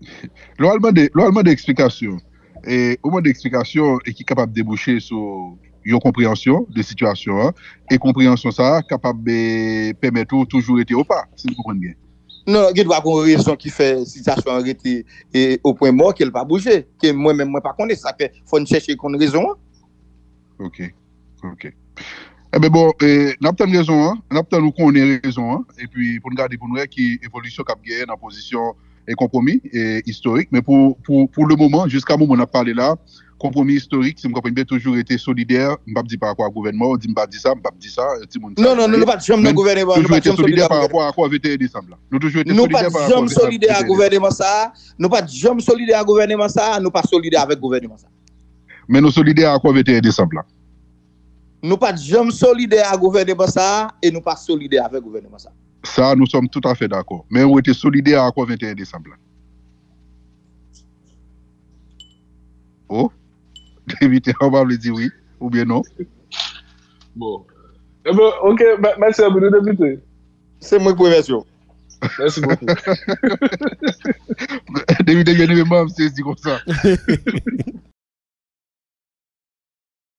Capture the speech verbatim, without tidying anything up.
Lè w al mande, lè w al mande eksplikasyon, e, ou mande eksplikasyon e ki kapab debouche sou yon konpreyansyon de sitiyasyon an, e konpreyansyon sa a kapab e, pèmèt ou toujou rete opa, si m konprann byen. Non, gen dwa gen rezon ki fè sitiyasyon an rete e, o pwen mò ke l pa bouje, ke mwen menm mwen pa konnen, sa fè fò n chèche konn rezon an. Ok, ok. Enben bon, e, n ap tann rezon an, n ap tann ou konnen rezon an, epi pou n gade pou n wè ki evolisyon k ap genyen nan pozisyon e konpwomi e istorik. Men pou, pou, pou le moman, jiska moman n ap pale la, konpwomi istorik, si m konprann byen, toujou rete solidè, m p ap di pa rapò a gouvènman, ou di m pa di sa, m p ap di sa, timoun sa. Non, non, nou pa t janm nan gouvènman, nou pa t janm solidè pa rapò a akò venteyen desanm la. Nou toujou rete solidè pa rapò a gouvènman sa, nou pa t janm solidè a gouvènman sa, nou pa solidè avèk gouvènman sa. Men nou solidè a akò venteyen desanm la. Nou pa t janm solidè a gouvènman sa a e nou pa solidè avèk gouvènman sa. Sa, nous sommes tout à fait d'accord. Men ou rete solidè a akò venteyen desanm la. Oh, depite an pa vle di wi oubyen non. Bon. Ebyen, ok, mèsi anpil, depite. Se mwen ki remèsye w. Mèsi bokou. Depite byen eme, m sezi konsa.